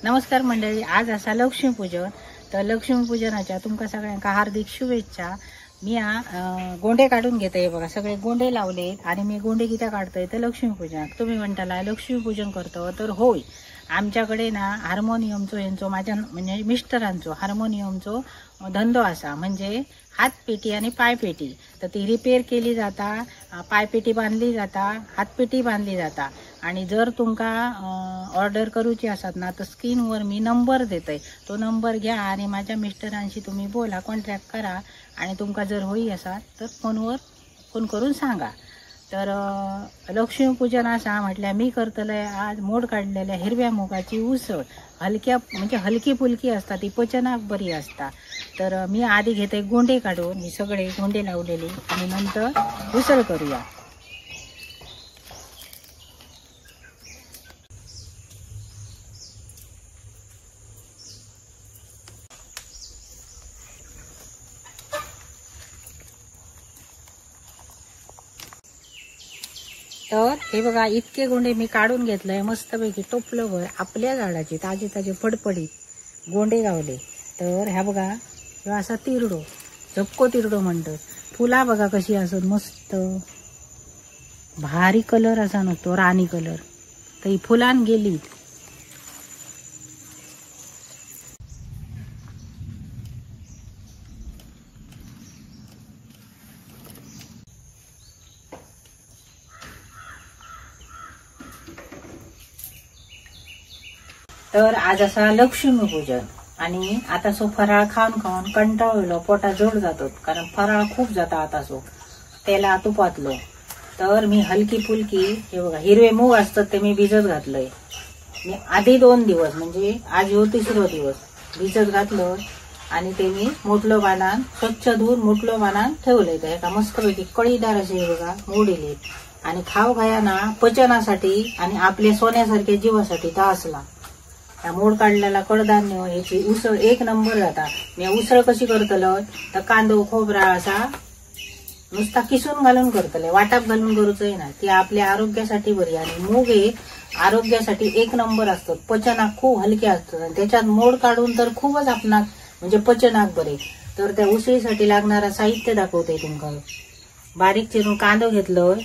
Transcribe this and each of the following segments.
नमस्कार मंडळी, आज असा लक्ष्मीपूजन। तर लक्ष्मीपूजनाच्या तुमका सगळ्यांका हार्दिक शुभेच्छा। मी गोंडे काढून घेते। बघा सगळे गोंडे लावलेत आणि मी गोंडे किती काढतोय तर लक्ष्मीपूजनाक। तुम्ही म्हणताला लक्ष्मीपूजन करतो तर होय, आमच्याकडे ना हार्मोनियमचो यांचो माझ्या म्हणजे मिस्टरांचो हार्मोनियमचो धंदो असा, म्हणजे हातपेटी आणि पायपेटी। तर ती रिपेअर केली जाता, पायपेटी बांधली जाता, हातपेटी बांधली जाता। आणि जर तुमका ऑर्डर करूची असत ना तर स्क्रीनवर मी नंबर देतोय, तो नंबर घ्या आणि माझ्या मिस्टरांशी तुम्ही बोला, कॉन्टॅक्ट करा आणि तुमका जर होई असा तर फोनवर फोन करून सांगा। तर लक्ष्मीपूजन असा म्हटल्या मी करतलंय आज मोड काढलेल्या हिरव्या मुगाची उसळ। हलक्या म्हणजे हलकी फुलकी असता, ती पचनाक बरी असता। तर मी आधी घेते गोंडे काढून, मी सगळे गोंडे लावलेले आणि नंतर उसळ करूया। तर हे बघा इतके गोंडे मी काढून घेतले, मस्तपैकी टोपलंभर आपल्या झाडाचे ताजे ताजे फडफडीत गोंडे गावले। तर ह्या बघा ह्यो असा तिरडो, झपको तिरडो म्हणतात। फुला बघा कशी असत, मस्त भारी कलर असा नसतो, राणी कलर। तर ही फुलान गेली। तर आज असा लक्ष्मीपूजन आणि आता सो फराळ खाऊन खाऊन कंटाळलो, पोटा जोड जातो कारण फराळ खूप जाता आता सो तेला तुपातलो। तर मी हलकी फुलकी हे बघा हिरवे मूग असतात ते मी भिजत घातलंय। मी आधी 2 दिवस म्हणजे आज हो तिसरो दिवस भिजत घातलं आणि ते मी मोठलो बाणान स्वच्छ धुवून मोठलो बाणान ठेवलंय। तर एका मस्तपैकी कळीदार असे बघा मोड इले आणि खाव खाया ना पचनासाठी आणि आपल्या सोन्यासारख्या जीवासाठी तर असला। त्या मोड काढलेला कडधान्य ह्याची उसळ एक नंबर जाता। मी उसळ कशी करतलो तर कांदो खोबरा असा नुसता किसून घालून करतले, वाटाप घालून करूचंय ना, ती आपल्या आरोग्यासाठी बरी। आणि मूग हे आरोग्यासाठी एक नंबर असतात, पचनाक खूप हलके असतात आणि त्याच्यात मोड काढून तर खूपच आपणाक म्हणजे पचनाक बरे। तर त्या उसळीसाठी लागणारा साहित्य दाखवते तुमका। बारीक चिरून कांदो घेतलोय,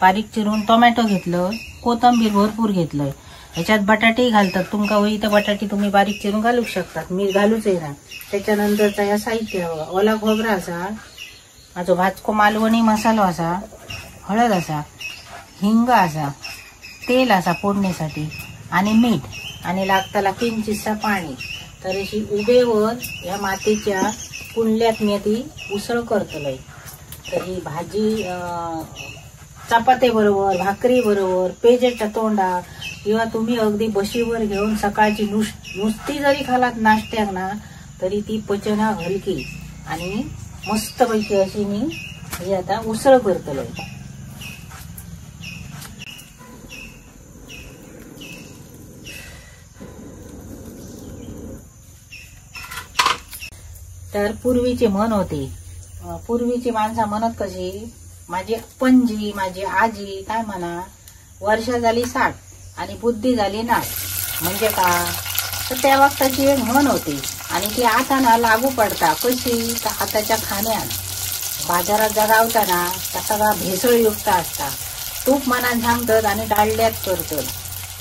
बारीक चिरून टोमॅटो घेतलोय, कोथिंबीर भरपूर घेतलोय, ह्याच्यात बटाटे घालतात, तुमका होई तर बटाटे तुम्ही बारीक चिरून घालू शकतात, मी घालूच आहे ना। त्याच्यानंतरचा या साहित्य बघा, ओला खोबरा असा, माझो भाजको मालवणी मसालो असा, हळद असा, हिंग असा, तेल असा फोडणीसाठी आणि मीठ आणि लागताला किंचितसा पाणी। तर अशी उभेवर ह्या मातीच्या कुंडल्यात मी ती उसळ करतलोय। तर ही भाजी चपाती बरोबर, भाकरी बरोबर, पेजेच्या तोंडा किंवा तुम्ही अगदी बशीवर घेऊन सकाळची नुसती जरी खालात नाश्त्याक ना तरी ती पचना हलकी आणि मस्तपैकी अशी मी ही आता उसळ करतलोय। तर पूर्वीची म्हण होती, पूर्वीची माणसं म्हणत कशी, माझी पणजी माझी आजी काय म्हणा, वर्ष झाली 60 आणि बुद्धी झाली 9, म्हणजे का तर त्या वक्ताची एक म्हण होती आणि ती आता ना लागू पडता। कशी तर आताच्या खाण्यात बाजारात जगावताना त्या सगळा भेसळयुक्त असता, तूप मनान सांगतात आणि डालड्यात करतात,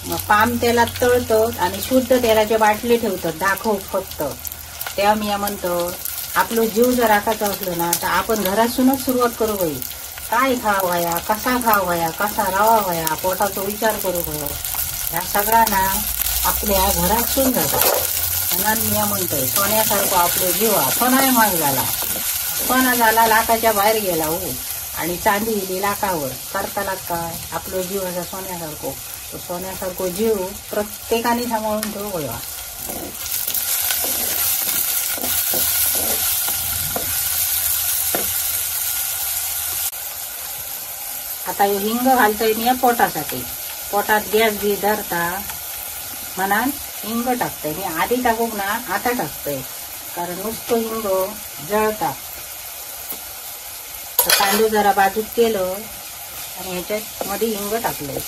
मग पाम तेलात तळतात आणि शुद्ध तेलाचे बाटले ठेवतात दाखव फक्त। तेव्हा मी म्हणतो आपलो जीव जर राखायचा असलो ना तर आपण घरातूनच सुरुवात करू बाई। काय खाव व्हाया, कसा खाव व्हाया, कसा रावा व्हाया, पोटाचा विचार करू भयो, ह्या सगळ्यांना आपल्या घरातून जातात। म्हणून मी म्हणतोय सोन्यासारखं आपलं जीवा, सोनाय महाग झाला, सोना झाला लाखाच्या बाहेर गेला हो आणि चांदी इली लाखावर, करताला काय आपलं जीव असा सोन्यासारखो, तो सोन्यासारखो जीव प्रत्येकाने सांभाळून ठेवू व्हावा। आता हिंग घालतोय मी पोटासाठी, पोटात गॅस बी धरता म्हणून हिंग टाकतोय मी, आधी टाकूक ना आता टाकतोय कारण नुसतं हिंग जळता। तर तांदूळ जरा बाजूत केलं आणि ह्याच्यात मध्ये हिंग टाकलंय।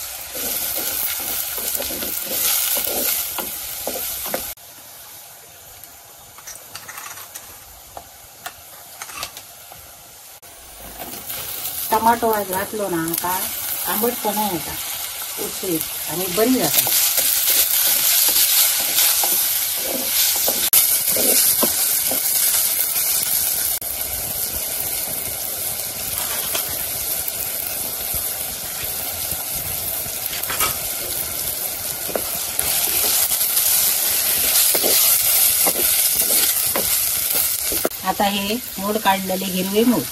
टमाटो आज घातलो ना का आंबटपणा येता उसळीत आणि बरी जाता. आता हे मोड काढलेले हिरवे मूग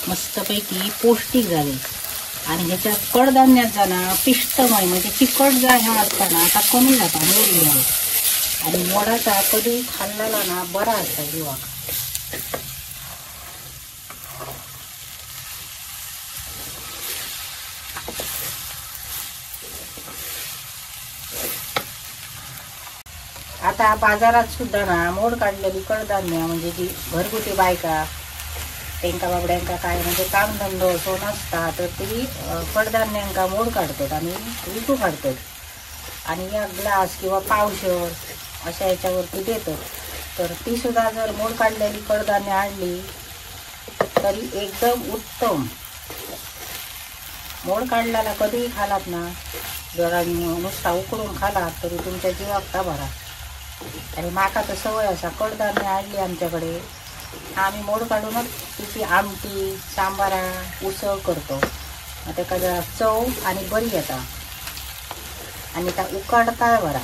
मस्तपैकी पौष्टिक झाले आणि ह्याच्यात कडधान्यात जाणार पिष्टमय म्हणजे चिकट जा ह्या असताना आता कमी जाता मोड गेल्यावर. आणि मोडाचा कधी खाल्लेला ना बरा असता जीवाक. आता बाजारात सुद्धा ना मोड काढलेली कडधान्य म्हणजे जी घरगुती बायका त्यांका बाबड्यांका काय म्हणजे कामधंदो असो नसता तर ती कडधान्यांका मोड काढतात आणि विकू काढतात आणि या ग्लास किंवा पावशर अशा ह्याच्यावरती देतात. तर ती सुद्धा जर मोड काढलेली कडधान्य आणली तरी एकदम उत्तम. मोड काढलेला कधीही खालात ना जरा नुसता उकडून खालात तरी तुमच्या जीवाक ता बरा. आणि माका तर सवय असा कडधान्य आणली आमच्याकडे आम्ही मोड काढूनच तिची आमटी सांबारा उसळ करतो. ताका जरा चव आणि बरी येता आणि ता उकडता बरा.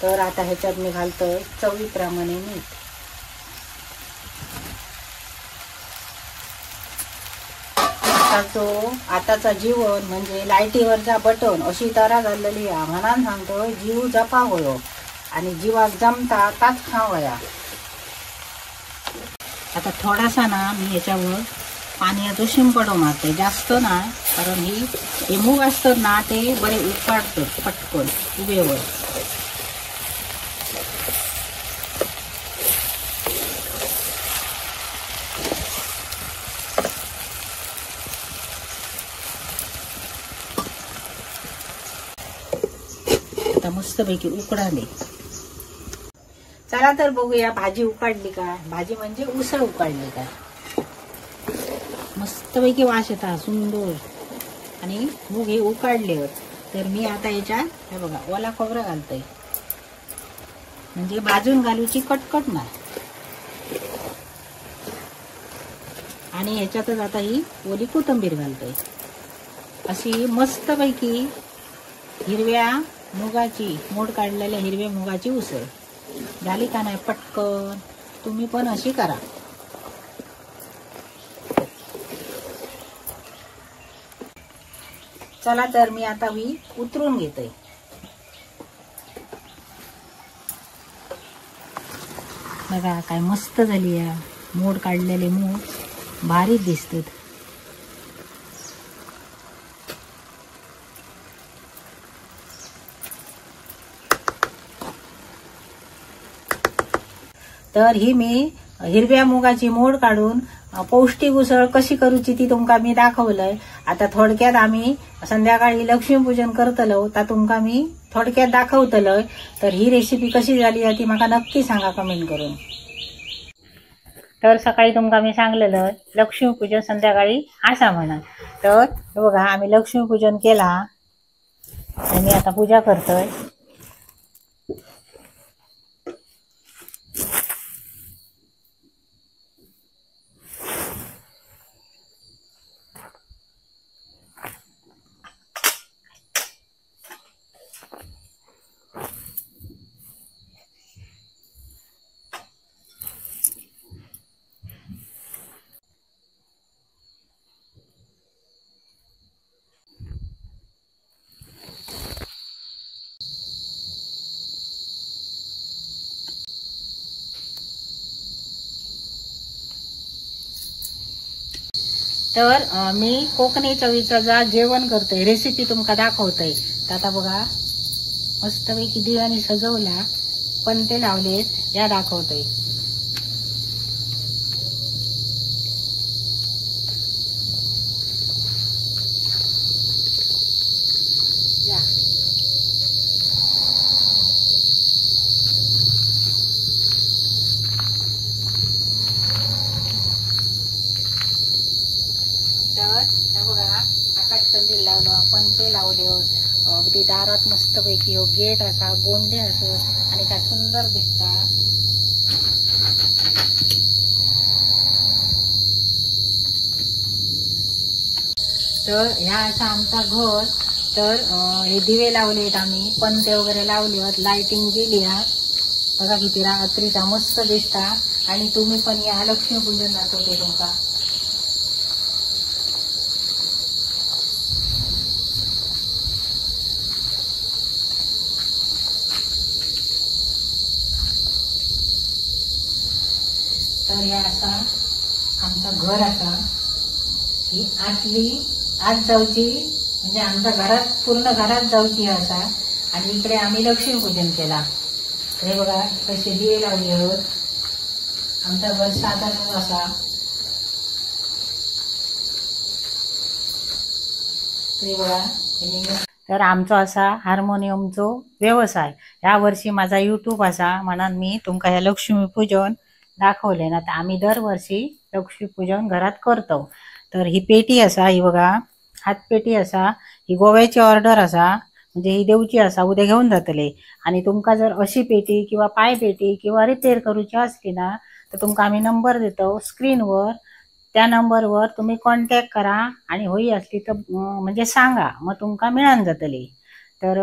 तर आता ह्याच्यात मी घालतोय चवीप्रमाणे मीठ. आताचा जीवन म्हणजे लाईटीवरचा बटन अशी तरा झालेली आहे. म्हणान सांगतो जीव जपा होयो आणि जीवाक जमता ताच खावया. आता थोडासा ना मी ह्याच्यावर पाण्याचो शिंपडो मारते, जास्त ना, कारण ही हे मूग असतात ना ते बरे उकाडतात पटकन उभेवर. आता मस्तपैकी उकडाले. चला तर बघूया भाजी उकाडली का. भाजी म्हणजे उसळ उकाडली का. मस्तपैकी वास येता सुंदर आणि मूग हे उकाडले. तर मी आता याच्यात हे बघा ओला खोबरं घालतोय म्हणजे भाजून घालूची कटकट नाही. आणि ह्याच्यातच आता ही ओली कोथिंबीर घालतोय. अशी मस्तपैकी हिरव्या मुगाची मोड काढलेल्या हिरव्या मुगाची उसळ झाली का नाही पटकन. तुम्ही पण अशी करा. चला तर मी आता ही उतरून घेते. बघा काय मस्त झाली या मोड काढलेले मूग भारी दिसतात. तर ही मी हिरव्या मुगाची मोड काढून पौष्टिक उसळ कशी करूची ती तुमका मी दाखवलंय. आता थोडक्यात आम्ही संध्याकाळी लक्ष्मीपूजन करतलो ता तुमका मी थोडक्यात दाखवतलोय. तर ही रेसिपी कशी झाली ती माका नक्की सांगा कमेंट करून. तर सकाळी तुमका मी सांगलेलं लक्ष्मीपूजन संध्याकाळी असा म्हणा. तर बघा आम्ही लक्ष्मीपूजन केला आणि आता पूजा करतोय. तर मी कोकणी चवीचं जा जेवण करते रेसिपी तुमका दाखवते. तर आता बघा मस्तपैकी दिव्याने सजवला पण ते लावलेत या दाखवते. लावले. अगदी दारात मस्तपैकी हो गेट असा गोंडे असत आणि काय सुंदर दिसता. तर ह्या असा आमचा घर. तर हे दिवे लावलेत आम्ही, पंते वगैरे लावले आहेत, लाइटिंग केली हा. बघा किती रात्रीचा मस्त दिसता. आणि तुम्ही पण या, लक्ष्मीपूजन दाखवते तुमका. तर ह्या असा आमचा घर असा. ही आतली आत जाऊची म्हणजे आमच्या घरात पूर्ण घरात जाऊची असा. आणि इकडे आम्ही लक्ष्मीपूजन केला. हे बघा कसे दिवे लावले आहोत. आमचा घर साधारण असा. हे बघा. तर आमचो असा हार्मोनियमचो व्यवसाय. ह्या वर्षी माझा यूट्यूब असा म्हणून मी तुमका ह्या लक्ष्मीपूजन दाखवले ना. तर आम्ही दरवर्षी लक्ष्मीपूजन घरात करतो. तर ही पेटी असा, ही बघा हातपेटी असा, ही गोव्याची ऑर्डर असा, म्हणजे ही देवची असा, उद्या घेऊन जातले. आणि तुमका जर अशी पेटी किंवा पाय पेटी किंवा रिपेअर करूची असली ना तर तुमका आम्ही नंबर देतो स्क्रीनवर, त्या नंबरवर तुम्ही कॉन्टॅक्ट करा आणि होई असली तर म्हणजे सांगा, मग तुमका मिळान जातली. तर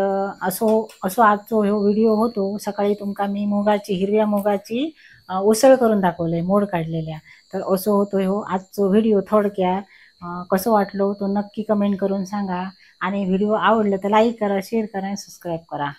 असो असो आजचो ह्यो व्हिडिओ होतो. सकाळी तुमका मी मुगाची हिरव्या मुगाची उसळ करून दाखवले मोड काढलेल्या. तर असो होतो ह्यो आजचो व्हिडिओ. थोडक्यात कसं वाटलो तो नक्की कमेंट करून सांगा. आणि व्हिडिओ आवडलं तर लाईक करा, शेअर करा आणि सबस्क्राईब करा.